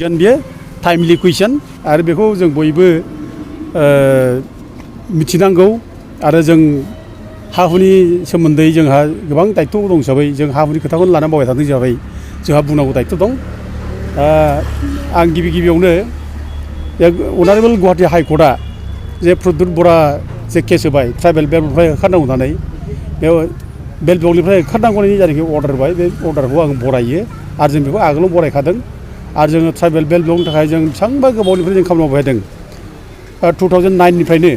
बेयो टाइमलि कुइसन आरो बेखौ जों बयबो मिथिनांगौ आरो जों हा हुनि सोमोन्दै जोंहा गोबां दायित्व दं हिसाबै जों हा हुनि खोथाखौनो लानानै मावबाय थादों हिसाबै जोंहा बुंनांगौ दायित्व दं। आं गिबियावनो अनारेबल गुवाहाटी हाइकर्टआ जे प्रद्युत बरा जे केस होबाय ट्राइबेल बेल्टनिफ्राय होखारनांगौ होननानै बे बेल्ट ब्लकनिफ्राय होखारनांगौनि जायनाखि अर्डार होबाय बे अर्डारखौ आं बरायो आरो जों बेखौ आगोलाव बरायखादों आरो जोङो ट्राइबेल बेल्ट ब्लकनि थाखाय जों बेसेबांबा गोबावनिफ्राय जों खामानि मावबाय थादों। 2009निफ्रायनो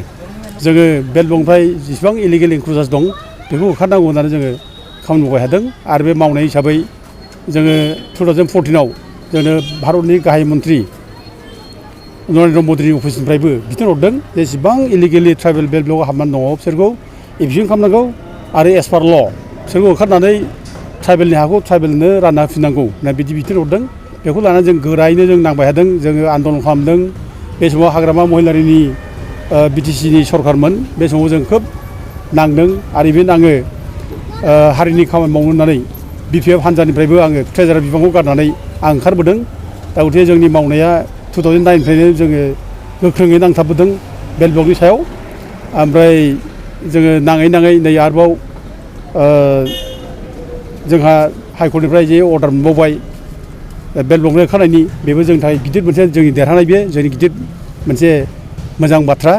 जोङो बेल्ट ब्लकनिफ्राय जेसेबां इलिगेल इनक्रुजार्स दं बेखौ होखारनांगौ होननानै जोङो खामानि मावबाय थादों आरो बे मावनाय हिसाबै जोङो 2014आव जोंनो भारतनि गाहाय मन्त्रि नरेन्द्र मदिनि अफिसनिफ्रायबो बिथोन हरदों जेसेबां इलिगेलि ट्राइबेल बेल्ट ब्लकआव हाबनानै दङ बिसोरखौ एभिक्सन खालामनांगौ आरो एस पार ल बिसोरखौ होखारनानै ट्राइबेलनि हाखौ ट्राइबेलनो रानना होफिननांगौ होनना बिदि बिथोन हरदों। बेखौ लानानै जों गोरायैनो जों नांबाय थादों जोङो आन्दलन खालामदों। बे समाव हाग्रामा महिलारिनि बिटिसिनि सरखारमोन बे समाव जों खोब नांदों आरो इभेन आङो हारिनि खामानि मावनो होननानै BPF हान्जानिफ्रायबो आङो ट्रेजारार बिफांखौ गारनानै आं ओंखारबोदों। दा गथिखे जोंनि मावनाया 2009निफ्रायनो जोङो गोख्रोङै नांथाबबोदों बेल्ट ब्लकनि सायाव। ओमफ्राय जोङो नाङै नै आरोबाव जोंहा हाइकर्टनिफ्राय जे अर्डार मोनबावबाय बेल्ट ब्लकनि होखारनायनि बेबो जोंनि थाखाय गिदिर मोनसे जोंनि देरहानाय बे जोंनि गिदिर मोनसे मोजां बाथ्रा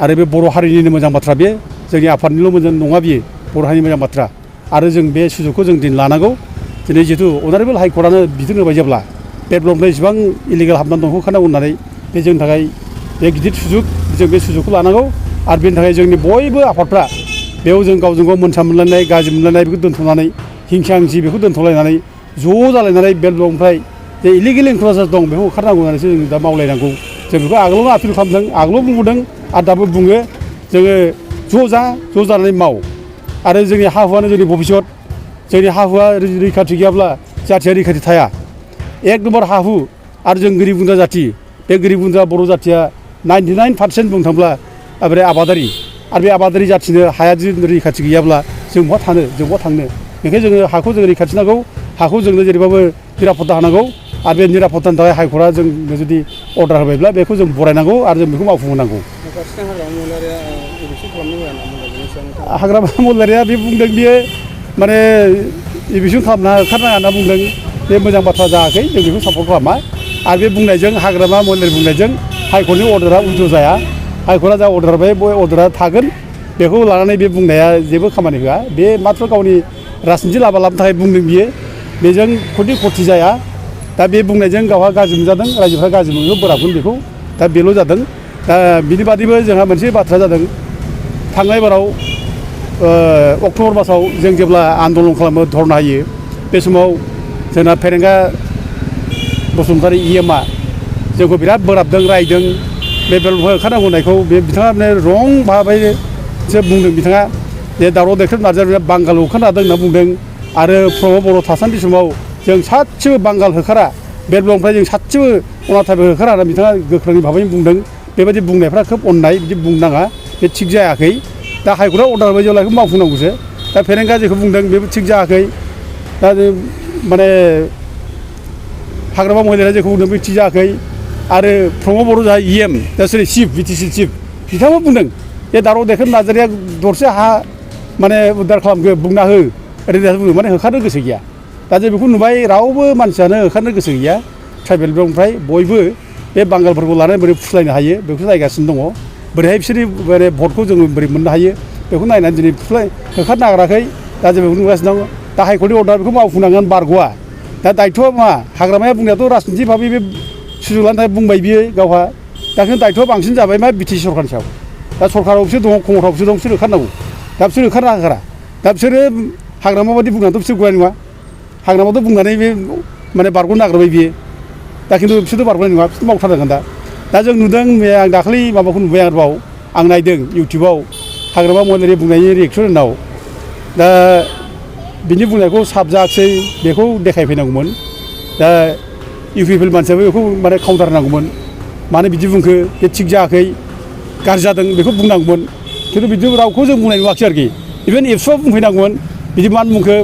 आरो बे बर' हारिनिनो मोजां बाथ्रा बे जोंनि आफादनिल' मोजां नङा बियो बर' हारिनि मोजां बाथ्रा आरो जों बे सुजुगखौ जों दिनै लानांगौ। दिनै जिहेतु अनारेबल हाइकर्टआनो बिथोन होबाय जेब्ला बेल्ट ब्लकनिफ्राय जेसेबां इलिगेल हाबनानै दं होखारनांगौ होननानै बे जोंनि थाखाय बे गिदिर सुजुग जों बे सुजुगखौ लानांगौ आरो बेनि थाखाय जोंनि बयबो आफादफ्रा बेयाव जों गावजों गाव मोनसा मोनलायनाय गाज्रि मोनलायनाय बेखौ दोनथ'नानै हिंसा हिंसि बेखौ दोनथ'लायनानै ज' जालायनानै बेल्ट ब्लकनिफ्राय जे इलिगेल इनक्रुजार्स दं बेखौ होखारनांगौ होननानैसो जों दा मावलायनांगौ। जों बेखौ आगोलावनो आपिल खालामदों आगोलाव बुंबोदों आरो दाबो बुङो जोङो ज' जानानै माव आरो जोंनि हा हुआनो जोंनि भबिसत जोंनि हा हुआ रैखाथि गैयाब्ला जाथिया रैखाथि थाया। एक नम्बर हा हु आरो जों गोरिब गुन्द्रा जाथि बे गोरिब गुन्द्रा बर' जाथिया 99% बुंनो थांब्ला ओमफ्राय आबादारि आरो बे आबादारि जाथिनो हाया जुदि रैखाथि गैयाब्ला जों बहा थानो जों बहा थांनो बेखायनो जोङो हाखौ जों रैखाथि नांगौ हाखौ जोंनो जेरैबाबो निरापत्ता होनांगौ आरो बे निरापत्तानि थाखाय हाइकर्टआ जोंनो जुदि अर्डार होबायब्ला बेखौ जों बरायनांगौ आरो जों बेखौ मावफुंहोनांगौ। हाग्रामा महिलारिया बे बुंदों बियो माने एभिक्सन खालामना होखारनाङा होनना बुंदों बे मोजां बाथ्रा जायाखै जों बेखौ सापर्ट खालामा आरो बे बुंनायजों हाग्रामा महिलारि बुंनायजों हाइकर्टनि अर्डारा उल्थ' जाया। हाइकर्टआ जा अर्डार होबाय बे अर्डारा थागोन बेखौ लानानै बे बुंनाया जेबो खामानि होआ बे माथ्र गावनि राजनिथि लाबा लाबनि थाखाय बुंदों बियो बेजों खथि जाया। दा बे बुंनायजों गावहा गाज्रि मोनजादों रायजोफ्रा गाज्रि मोननो बोराबगोन बेखौ दा बेल' जादों। दा बिनि बादैबो जोंहा मोनसे बाथ्रा जादों थांनाय बाराव अक्ट'बर मासाव जों जेब्ला आन्दलन खालामो धरना होयो बे समाव जोंना फेरेंगा बसुमतारी EMआ जोंखौ बिराद बोराबदों रायदों बे बेल्टनिफ्राय होखारनांगौ होननायखौ बे बिथाङा रं भाबैसो बुंदों बिथाङा जे दावराव देख्रेब नार्जारिया बांगाल होखारनो हादों होनना बुंदों आरो प्रमद बर' थासान्दि समाव जों सासेबो बांगाल होखारा बेल्ट ब्लकनिफ्राय जों सासेबो अनाथाइबो होखारा होनना बिथाङा गोख्रोङै भाबैनो बुंदों। बेबायदि बुंनायफ्रा खोब अननाय बिदि बुंनाङा बे थिग जायाखै। दा हाइकर्टआ अर्डार होबाय जेब्ला बेखौ मावफुंनांगौसो दा फेरेंगा जेखौ बुंदों बेबो थिग जायाखै। दा माने हाग्रामा महिलारिया जेखौ बुंदों बे थिग जायाखै आरो प्रमद बर' जा EM दा सोर चिफ BTC चिफ बिथाङाबो बुंदों जे दावराव देख्रेब नार्जारिया दरसे हा माने उद्धार खालामखो बुंना हो ओरैनो बुङो माने होखारनो गोसो गैया। दा जों बेखौ नुबाय रावबो मानसियानो होखारनो गोसो गैया ट्राइबेल ब्लकनिफ्राय बयबो बे बांगालफोरखौ लानानै बोरै फुस्लायनो हायो बेखौ नायगासिनो दङ बोरैहाय बिसोरनि माने भटखौ जोङो बोरै मोननो हायो बेखौ नायनानै दिनै होखारनो नागिराखै। दा जों बेखौ नुगासिनो दं दा हाइकर्टनि अर्डार बेखौ मावफुंनांगोन बारग'आ दा दायथ'आ मा हाग्रामाया बुंनायाथ' राजनिथि भाबै बे सुजुग लानो थाखाय बुंबाय बियो गावहा दा ओंखायनो दायथ'आ बांसिन जाबाय मा BTC सरकारनि सायाव। दा सरकाराव बिसोर दङ खमथाव बिसोर दं बिसोर होखारनांगौ दा बिसोर होखारा दा बिसोरो हाग्रामा बायदि बुंनानैथ' बिसोर गनाय नङा हाग्रामाथ' बुंनानै बे माने बारग'नो नागिरबाय बियो दा खिन्थु बिसोरथ' बारग'नाय नङा बिसोर मावथारनांगोन। दा जों नुदों आं दाखालि माबाखौ नुबाय आरोबाव आं नायदों इउटुबाव हाग्रामा महिलारि बुंनायनि रिएक्सनाव दा बिनि बुंनायखौ साबजायाखिसै बेखौ देखायफैनांगौमोन। दा UPPL मानसियाबो बेखौ माने काउन्टार होनांगौमोन मानो बिदि बुंखो बे थिग जायाखै गाज्रि जादों बेखौ बुंनांगौमोन खिन्थु बिदि रावखौ जों बुंनाय नुवाखिसै आरोखि इभेन एबसुआ बुंफैनांगौमोन बिदि मानो बुंखो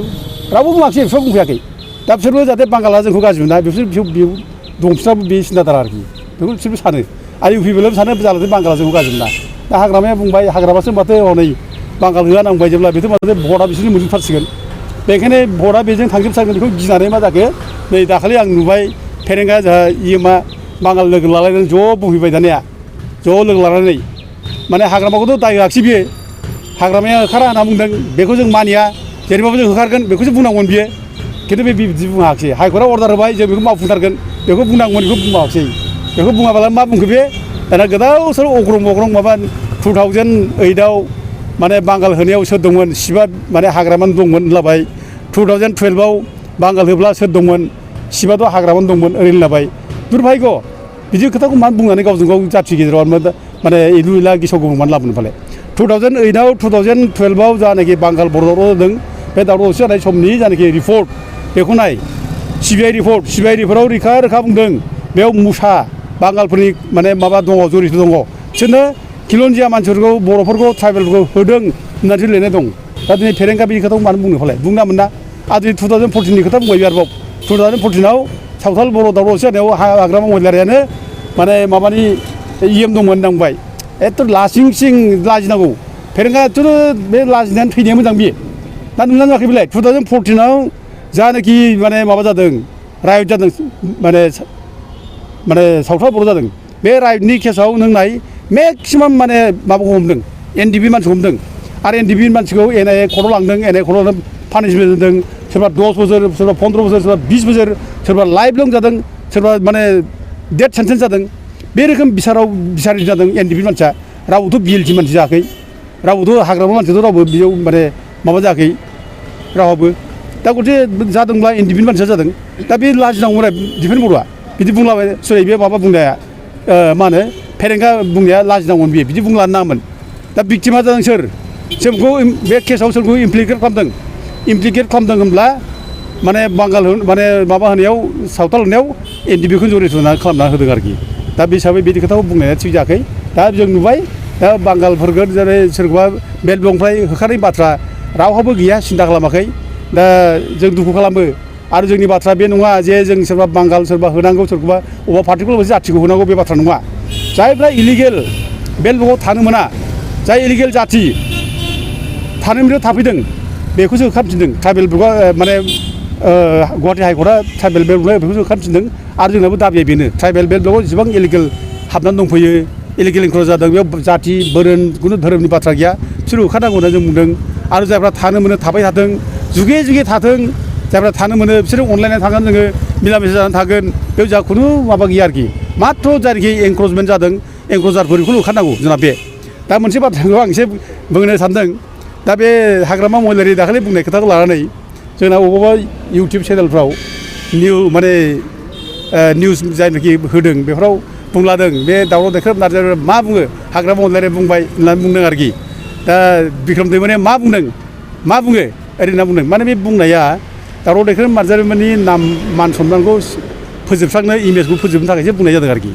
रावबो बुङाखिसै एबसुआ बुंफैयाखै। दा बिसोरबो जाहाथे बांगाला जोंखौ गाज्रि मोना दं बिसिनाबो बे सिन्थाधारा आरोखि बेखौ बिसोरबो सानो आरो इउ पि पि एल सानो जालादों बांगाला जोंखौ गाज्रिना दा हाग्रामाया बुंबाय हाग्रामासो माथो हनै बांगाल होआ नांबाय जेब्ला बेथ' माथो भटआ बिसोरनि मोनजोबथारसिगोन बेखायनो भटआ बेजों थांजोबथारगोन बेखौ गिनानै मा जाखो नै दाखालि आं नुबाय फेरेंगा जोंहा इएमआ बांगाल लोगो लालायनानै ज' बुंफैबाय दानिया ज' लोगो लानानै माने हाग्रामाखौथ' दाय होआखिसै बियो हाग्रामाया होखारा होनना बुंदों बेखौ जों मानिया जेरैबाबो जों होखारगोन बेखौसो बुंनांगौमोन बियो खिन्थु बे बिदि बुङाखिसै हाइकर्टआ अर्डार होबाय जों बेखौ मावफुंथारगोन बेखौ बुंनांगौमोन बेखौ बुङाखिसै बेखौ बुङाबालाय मा बुंखो बे दाना गोदाव सोर अग्रं बग्रं माबा 2008आव माने बांगाल होनायाव सोर दंमोन सिबा माने हाग्रामानो दंमोन होनलाबाय 2012आव बांगाल होब्ला सोर दंमोन सिबाथ' हाग्रामानो दंमोन ओरै होनलाबाय दुर्भाग्य बिदि खोथाखौ मा बुंनानै गावजों गाव जाथि गेजेराव माने इलु इला गेसाव गोफोन लाबोनो फाले 2008आव 2012आव जानाखि बांगाल बर' दावराव जादों बे दावराव दावसि जानाय समनि जानाखि रिपर्ट बेखौ नाय सिबिआइ रिपर्टआव रोखा बुंदों बेयाव मुसा बांगालफोरनि माने माबा दङ जरित दङ बिसोरनो खिलन्जिया मानसिफोरखौ बर'फोरखौ ट्राइबेलफोरखौ होदों होननानैसो लिरनाय दं दा दिनै फेरेंगा बे खोथाखौ मानो बुंनो फालाय बुंना मोना आरो दिनै 2014नि खोथा बुंबाय बे आरोबाव 2014आव सावथाल बर' दावराव दावसि जानायाव हाग्रामा महिलारियानो माने माबानि इएम दंमोन होनना बुंबाय एथ' लासिं सिं लाजिनांगौ फेरेंगाथ' बे लाजिनानै थैनाया मोजां बियो दा नुनानै नुवाखै बेलाय 2014आव जानाखि माने माबा जादों रायट जादों माने सावथाल बर' जादों बे रायटनि केसाव नों नाय मेक्सिमाम माने माबाखौ हमदों एनडिपि मानसिखौ हमदों आरो एनडिपि मानसिखौ एनआइए कर्टआव लांदों एनआइए कर्टआव पानिशमेन्ट होदों सोरबा 10 बोसोर सोरबा 15 बोसोर सोरबा 20 बोसोर सोरबा लाइफ लं जादों सोरबा माने डेथ सेन्टेन्स जादों बे रोखोम बिसारि जादों एनडिपि मानसिया रावबोथ' बिएलटि मानसि जायाखै रावबोथ' हाग्रामा मानसियाथ' रावबो बेयाव माने माबा जायाखै रावहाबो दा गथे जादोंब्ला एनडिपि मानसिया जादों दा बे लाजिनांगौ दिफेन बर'आ बिदि बुंलाबाय सरि बे माबा बुंनाया मा होनो फेरेंगा बुंनाया लाजिनांगौमोन बियो बिदि बुंलानो नाङामोन दा भिक्टिमा जादों सोर जोंखौ बे केसाव सोरखौ इमप्लिकेट खालामदों होनब्ला माने बांगाल माने माबा होनायाव सावथाल होनायाव एनडिपिखौ जरित खालामना होदों आरोखि दा बे हिसाबै बिदि खोथाखौ बुंनाया थिग जायाखै दा जों नुबाय दा बांगालफोरखौ जेरै सोरखौबा बेल ब्लकनिफ्राय होखारनाय बाथ्रा रावहाबो गैया सिन्था खालामाखै दा जों दुखु खालामो आरो जोंनि बाथ्रा बे नङा जे जों सोरबा बांगाल सोरबा होनांगौ सोरखौबा अबेबा पार्टिकुलार मोनसे जाथिखौ होनांगौ बे बाथ्रा नङा जायफ्रा इलिगेल बेल ब्लकआव थानो मोना जाय इलिगेल जाथि थानो मोनैयाव थाफैदों बेखौसो होखारफिनदों ट्राइबेल ब्लकआ माने गुवाहाटि हाइकर्टआ ट्राइबेल बेल ब्लक बेखौसो होखारफिनदों आरो जोंनाबो दाबिया बेनो ट्राइबेल बेल ब्लकआव जेसेबां इलिगेल हाबनानै दंफैयो इलिगेल इनक्ल'ज जादों बेयाव जाथि बोरोन खुनु धोरोमनि बाथ्रा गैया बिसोर होखारनांगौ होनना जों बुंदों आरो जायफ्रा थानो मोनो थाबाय थाथों जुगे थाथों जायफ्रा थानो मोनो बिसोरो अनलायनानै थागोन जोङो मिलामिसा जानानै थागोन बेयाव जा खुनु माबा गैया आरोखि माथ्र' जायनाखि एनक्रचमेन्ट जादों एनक्रचारफोरखौ होखारनांगौ जोंना बे दा मोनसे बाथ्राखौ आं एसे बुंनो सानदों दा बे हाग्रामा महिलारि दाखालि बुंनाय खोथाखौ लानानै जोंना बबेबा इउटुब चेनेलफ्राव निउस जायनाखि होदों बेफोराव बुंलादों बे दावराव देख्रेब नार्जारि मा बुङो हाग्रामा महिलारि बुंबाय होननानै बुंदों आरोखि दा बिक्रम दैमारिया मा बुङो ओरै होनना बुंदों माने बे बुंनाया दावराव देख्रेब नार्जारिमोननि नाम मान सनमानखौ फोजोबस्रांनो इमेजखौ फोजोबनो थाखायसो बुंनाय जादों आरोखि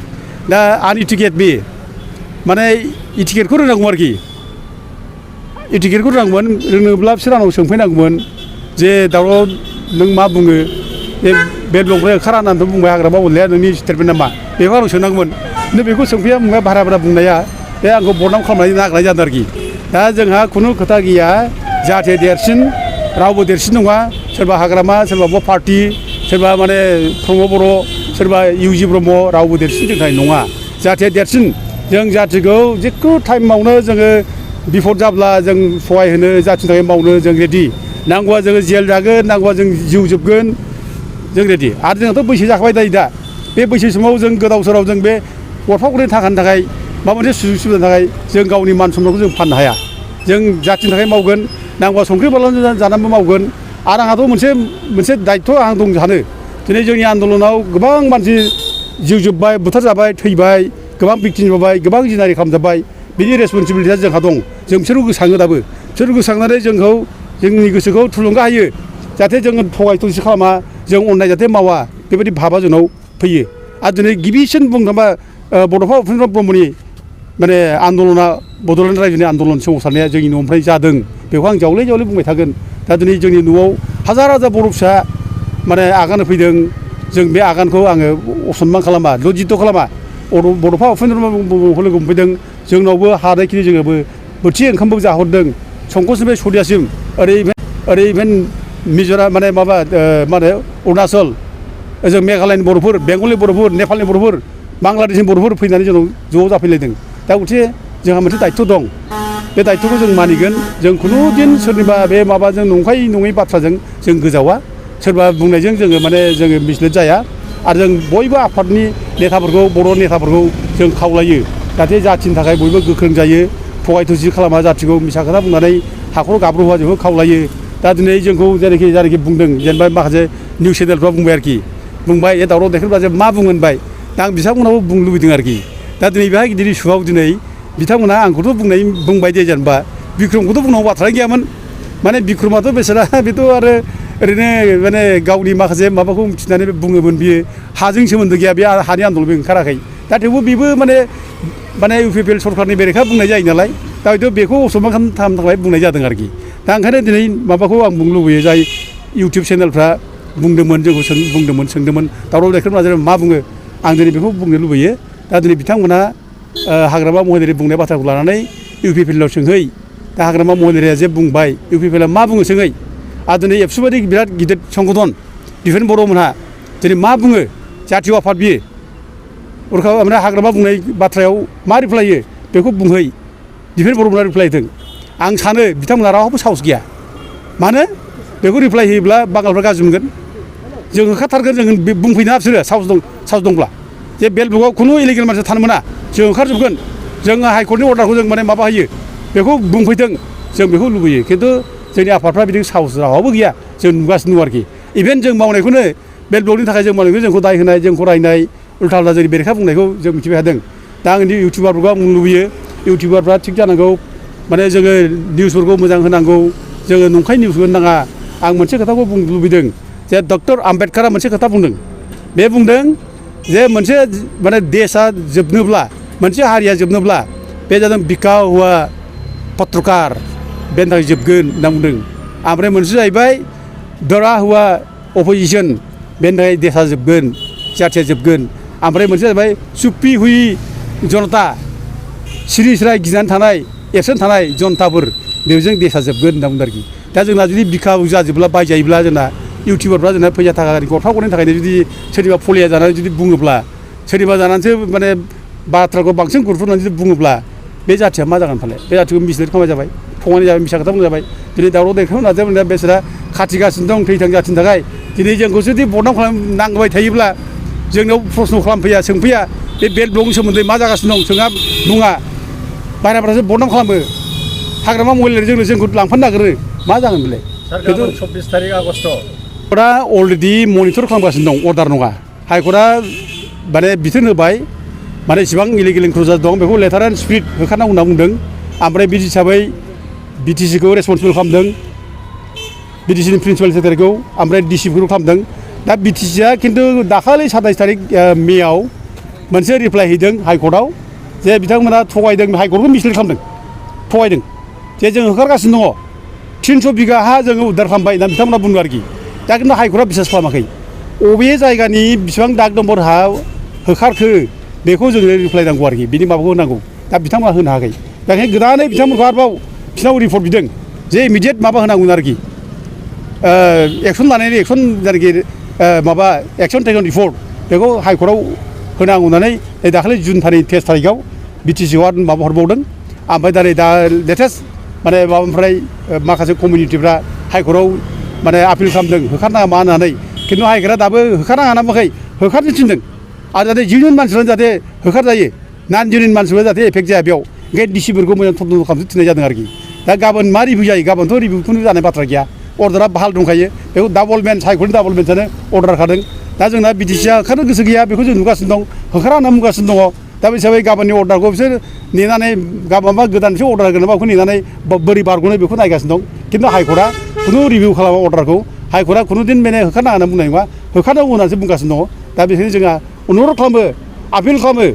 दा आनइटिकेट बे माने इटिकेटखौ रोंनांगौ आरोखि इटिकेटखौ रोङोब्ला बिसोर आंनाव सोंफैनांगौमोन जे दावराव नों मा बुङो बे ब्लकनिफ्राय ओंखारा होननानैथ' बुंबाय हाग्रामा महिलाया नोंनि स्टेटमेन्ट नामा बेखौ आंनाव सोंनांगौमोन खिन्थु बेखौ सोंफैया बुंबाय भारा बुंनाया बे आंखौ बदनाम खालामनानै नागारनाय जादों आरोखि दा जोंहा खुनु खोथा गैया जाहाथे देरसिन रावबो देरसिन नङा सोरबा हाग्रामा सोरबा पार्टि सोरबा माने प्रमद बर' सोरबा इउजि ब्रह्म रावबो देरसिन जोंनि थाखाय नङा जाहाथे देरसिन जों जाथिखौ जिखुनु टाइमावनो जोङो बिपद जाब्ला जों सहाय होनो जाथिनि थाखाय मावनो जों रेडि नांगौबा जोङो जेल जागोन नांगौबा जों जिउ जोबगोन जों रेडि आरो जोंहाथ' बैसो जाखाबाय दायो दा बे बैसो समाव जों गोदाव सोराव जों बे गरफा गरनै थाखानि थाखाय माबा मोनसे सुजुग सुबिदानि थाखाय जों गावनि मान सन्मानखौ जों फाननो हाया जों जाथिनि थाखाय मावगोन नांगौबा संख्रि बानलु जानानैबो मावगोन आरो आंहाथ' मोनसे दायित्थ' आं दं सानो दिनै जोंनि आन्दलनाव गोबां मानसि जिउ जोब्बाय बुथारजाबाय थैबाय गोबां भिक्टिम जाबाय गोबां जिनारि खालामजाबाय बिनि रेसपन्सिबिलिटिया जोंहा दं जों बिसोरखौ गोसोखाङो दाबो बिसोर गोसोखांनानै जोंखौ जोंनि गोसोखौ थुलुंगा होयो जाहाथे जोङो थगाय थसि खालामा जों अननाय जाहाथे मावा बेबायदि भाबा जोंनाव फैयो आरो दिनै गिबिसिन बुंनो थाङोबा बड'फा उपेन्द्र ब्रह्मनि माने आन्दलना बड'लेण्ड रायजोनि आन्दलन सोमावसारनाया जोंनि न'निफ्राय जादों बेखौ आं जावले बुंबाय थागोन दा दिनै जोंनि न'आव हाजार बर' फिसा माने आगान होफैदों जों बे आगानखौ आङो असनमान खालामा लज्जित खालामा बड'फा उपेन्द्र नाथ लोगो मोनफैदों जोंनावबो हानायखिनि जोङोबो बोथिसे ओंखामबो जाहरदों संकसनिफ्राय सदियासिम ओरै मिज'राम माने माबा मा होनो अरुणाचल ओजों मेघालयनि बर'फोर बेंगलनि बर'फोर नेपालनि बर'फोर बांलादेशनि बर'फोर फैनानै जोंनाव ज' जाफैलायदों दा गथिखे जोंहा मोनसे दायित्व दं बे दायित्वखौ जों मानिगोन जों खुनु दिन सोरनिबा बे माबाजों नंखाय नङै बाथ्राजों जों गोजावा सोरबा बुंनायजों जोङो माने जोङो मिसलिड जाया आरो जों बयबो आफादनि नेताफोरखौ बर' नेताफोरखौ जों खावलायो जाहाथे जाथिनि थाखाय बयबो गोख्रों जायो थगाय थसि खालामा जाथिखौ मिसा खोथा बुंनानै हाखराव गाब्र'होआ जोंखौ खावलायो दा दिनै जोंखौ जेरैखि बुंदों जेनेबा माखासे निउस चेनेलफ्रा बुंबाय आरोखि बुंबाय ए दावराव देखायब्ला जे मा बुङो होनबाय दा आं बिथांमोनहाबो बुंनो लुबैदों आरोखि दा दिनै बेहाय गिदिर इस्युआव दिनै बिथांमोना आंखौथ' बुंबाय दे जेनेबा बिक्रमखौथ' बुंनांगौ बाथ्रायानो गैयामोन माने बिक्रमाथ' बेसारा बेथ' आरो ओरैनो माने गावनि माखासे माबाखौ मिथिनानै बुङोमोन बियो हाजों सोमोन्दो गैया बे हानि आन्दलनबो ओंखाराखै दा थेवबो बेबो माने इउपिपिएल सरकारनि बेरेखा बुंनाय जायो नालाय दा हयथ' बेखौ असनमान खालामनो थाखाय बुंनाय जादों आरोखि दा ओंखायनो दिनै माबाखौ आं बुंनो लुबैयो जाय इउटुब चेनेलफ्रा बुंदोंमोन जोंखौ सोंदोंमोन दावराव देखायब्ला जेनेबा मा बुङो आं दिनै बेखौ बुंनो लुबैयो दा दिनै बिथांमोना हाग्रामा महिलारि बुंनाय बाथ्राखौ लानानै इउपिपिएलआव सोंहै दा हाग्रामा महिलारिया जे बुंबाय इउपिपिएलआ मा बुङो सोंहै आरो दिनै एबसु बायदि बिराद गिदिर संगठन दिफेन बर'मोनहा दिनै मा बुङो जातीय आफाद बियो उरखाव ओमफ्राय हाग्रामा बुंनाय बाथ्रायाव मा रिप्लाय होयो बेखौ बुंहै दिफेन बर'मोनहा रिप्लाय होथों आं सानो बिथांमोनहा रावबो साहस गैया मानो बेखौ रिप्लाय होयोब्ला बांगालफ्रा गाज्रि मोनगोन जों होखारथारगोन जों बुंफैना बिसोरो साहस दंब्ला जे बेलबुकआव खुनु इलिगेल मानसि थानो मोना जों ओंखारजोबगोन जों हाइकर्टनि अर्डारखौ जों माने माबा होयो बेखौ बुंफैथों जों बेखौ लुबैयो खिन्थु जोंनि आफादफ्रा बिदि साहस रावाबो गैया जों नुगासिनो दं आरोखि इभेन जों मावनायखौनो बेलबुकनि थाखाय जों मावनायखौ जोंखौ दाय होनाय जोंखौ रायनाय उल्था उल्था जोंनि बेरेखा बुंनायखौ जों मिथिबाय थादों दा आंनि इउटिउबारफोरखौ आं बुंनो लुबैयो इउटिउबारफ्रा थिग जानांगौ माने जोङो निउसफोरखौ मोजां होनांगौ जोङो नंखाय निउस होनो नाङा आं मोनसे खोथाखौ बुंनो लुबैदों जे डक्टर आम्बेडकारा मोनसे खोथा बुंदों बे बुंदों जे मोनसे माने देशआ जोबनोब्ला मोनसे हारिया जोबनोब्ला बे जादों बिखा हुआ पत्रकार बेनि थाखाय जोबगोन होनना बुंदों ओमफ्राय मोनसे जाहैबाय दरा हुआ अपोजिशन बेनि थाखाय देशआ जोबगोन जाथिया जोबगोन ओमफ्राय मोनसे जाहैबाय चुप्पि हुई जनता सिरि सिराय गिनानै थानाय एबसेन्ट थानाय जनताफोर बेजों देशआ जोबगोन होनना बुंदों आरोखि दा जोंना जुदि बिखा जाजोबब्ला बायजायोब्ला जोंना इउटिउबारफ्रा जोंना फैसा थाखा गरफा गरनैनि थाखायनो जुदि सोरनिबा फलिया जानानै जुदि बुङोब्ला सोरनिबा जानानैसो माने बाथ्राखौ बांसिन गुरुत्व जुदि बुङोब्ला बे जाथिया मा जागोन फाले बे जाथिखौ मिसलिड खालामनाय जाबाय थगायनाय जाबाय मिसा खोथा बुंनाय जाबाय दिनै दावराव देखायनो नाजादों बेसोरा खाथिगासिनो दं थैथां जाथिनि थाखाय दिनै जोंखौ जुदि बदनाम खालामनांबाय थायोब्ला जोंनाव प्रश्न खालामफैया सोंफैया बे बेलबुकनि सोमोन्दै मा जागासिनो दं सोङा बुङा बायह्राफ्रासो बदनाम खालामो हाग्रामा महिलारिजोंनो जोंखौ लांफानो नागिरो मा जागोन बेलाय खिन्थु 24 तारिख आगस्ट हाइकर्टआ अलरेडि मनिटर खालामगासिनो दं अर्डार नङा हाइकर्टआ माने बिथोन होबाय माने इसेबां इलिगेल इनक्लुजार दं बेखौ लेटार एन्ड स्पिरिट होखारनांगौ होनना बुंदों ओमफ्राय बिदि हिसाबै बिटिसिखौ रेसपन्सिबल खालामदों बिटिसिनि प्रिन्सिपाल सेक्रेटारिखौ ओमफ्राय डिसिखौ खालामदों दा बिटिसिया खिन्थु दाखालि 27 तारिख मेआव मोनसे रिप्लाय हैदों हाइकर्टआव जे बिथांमोना थगायदों हाइकर्टखौ मिसलिड खालामदों थगायदों जे जों होखारगासिनो दङ 300 बिगा हा जोङो उद्धार खालामबाय होनना बिथांमोना बुंदों आरोखि दा खिन्थु हाइकर्टआ बिसास खालामाखै अबे जायगानि बेसेबां दाग नम्बर हा होखारखो बेखौ जोङो रिप्लाय नांगौ आरोखि बिनि माबाखौ होनांगौ दा बिथांमोना होनो हायाखै दा ओंखायनो गोदानै बिथांमोनखौ आरोबाव बिसोरनाव रिपर्ट बिदों जे इमिडियेट माबा होनांगोन आरोखि एक्सन लानायनि एक्सन जायनाखि माबा एक्सन टेकन रिपर्ट बेखौ हाइकर्टआव होनांगौ होननानै दाखालि जुन 23 तारिखआव बिटिसिआव माबा हरबावदों ओमफ्राय दा लेटेस्ट माने माबानिफ्राय माखासे कमिउनिटिफ्रा हाइकर्टआव माने आपिल खालामदों होखारनाङा मा होननानै खिन्थु हाइकर्टआ दाबो होखारनाङा ना बुङाखै होखारनो थिनदों आरो जाहाथे जिउनि मानसिफ्रानो जाहाथे होखारजायो नन जिउनि मानसिफ्रा जाहाथे एफेक्ट जाया बेयाव ओंखायनो डिसिफोरखौ मोजां थन्द खालामनो थिननाय जादों आरोखि दा गाबोन मा रिभिउ जायो गाबोनथ' रिभिउखौनो जानाय बाथ्रा गैया अर्डारा बाहाल दंखायो बेखौ डाबल बेन्च हाइकर्टनि डाबल बेन्चआनो अर्डार खादों दा जोंना बिटिसिआ होखारनो गोसो गैया बेखौ जों नुगासिनो दं होखारा होनना बुंगासिनो दङ दा बे हिसाबै गाबोननि अर्डारखौ बिसोर नेनानै गाबोनबा गोदानसो अर्डार होगोन नामा बेखौ नेनानै बोरै बारग'नो बेखौ नायगासिनो दं खिन्थु हाइकर्टआ खुनु रिभिउ खालामा अर्डारखौ हाइकर्टआ खुनुदिन माने होखारनाङा होनना बुंनाय नङा होखारनांगौ होननानैसो बुंगासिनो दङ दा बेखायनो जोंहा अनुरद खालामो आपिल खालामो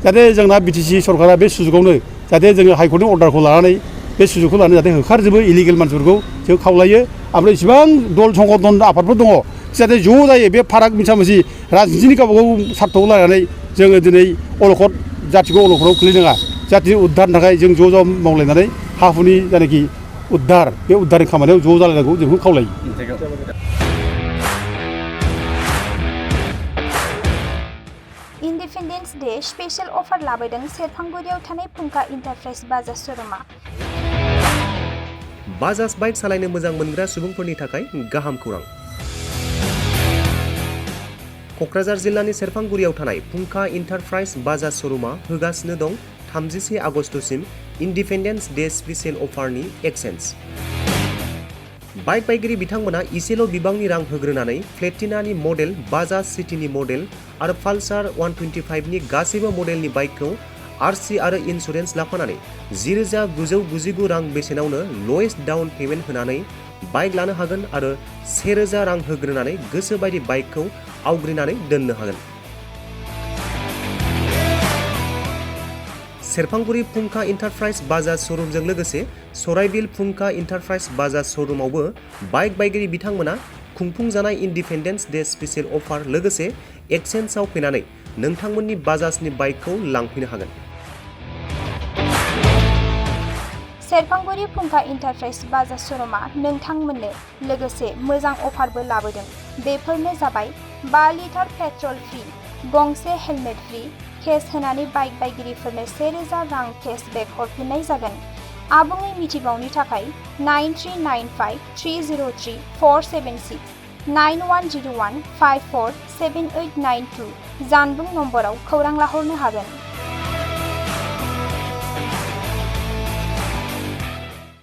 जाहाथे जोंना बिटिसि सरकारा बे सुजुगावनो जाहाथे जोङो हाइकर्टनि अर्डारखौ लानानै बे सुजुगखौ लानानै जाहाथे होखारजोबो इलिगेल मानसिफोरखौ जों खावलायो ओमफ्राय इसेबां दल संगठन आफादफोर दङ जाहाथे ज' जायो बे फाराग मोनसा मोनसि राजनितिनि गावबागाव सार्थखौ लानानै जोङो दिनै अलखद जाथिखौ अलखदाव खोलैनाङा जाथिनि उद्धारनि थाखाय जों ज' ज' मावलायनानै हा हुनि जायनाखि उद्धार बे उद्धारनि खामानियाव ज' जालायनांगौ जोंखौ खावलायो। इन्डिपेन्डेन्स डे स्पेशल अफार लाबोदों सेरफांगुरियाव थानाय फुंखा इन्टारप्राइज बाजाज श'रुमा। बाजाज बाइक सालायनो मोजां मोनग्रा सुबुंफोरनि थाखाय गाहाम खौरां। क'क्राझार जिल्लानि सेरफांगुरियाव थानाय फुंखा इन्टारप्राइज बाजाज श'रुमा होगासिनो दं 31 आगस्तसिम इन्डिपेन्डेन्स डे स्पेशल अफारनि एक्सेन्ज। बाइक बायगिरि बिथांमोना इसेल' बिबांनि रां होग्रोनानै प्लेटिनानि मडेल, बाजाज सिटीनि मडेल आरो पालसार 125नि गासैबो मडेलनि बाइकखौ आरसि आरो इन्सुरेन्स लाफानानै 10,999 रां बेसेनावनो ल'एस्ट डाउन पेमेन्ट होनानै बाइक लानो हागोन आरो 1,000 रां होग्रोनानै गोसोबायदि बाइकखौ आवग्रिनानै दोननो हागोन। सेरफांगुरि फुंखा इन्टारप्राइज बाजाज श'रुमजों लोगोसे सराइबिल फुंखा इन्टारप्राइज बाजाज श'रुमावबो बाइक बायगिरि बिथांमोना खुंफुंजानाय इन्डिपेन्डेन्स डे स्पेशल अफार लोगोसे एक्सेन्जआव फैनानै नोंथांमोननि बाजाजनि बाइकखौ लांफैनो हागोन। सेरफांगुरि फुंखा इन्टारप्राइज बाजाज श'रुमा नोंथांमोननो लोगोसे मोजां अफारबो लाबोदों। बेफोरनो जाबाय 5 लिटार पेट्रल फ्रि, गंसे हेलमेट फ्रि, केस होनानै बाइक बायगिरिफोरनो 1,000 रां केसबेक हरफिननाय जागोन। आबुङै मिथिबावनो थाखाय 9395303476 9101547892 जानबुं नम्बराव खौरां लाहरनो हागोन।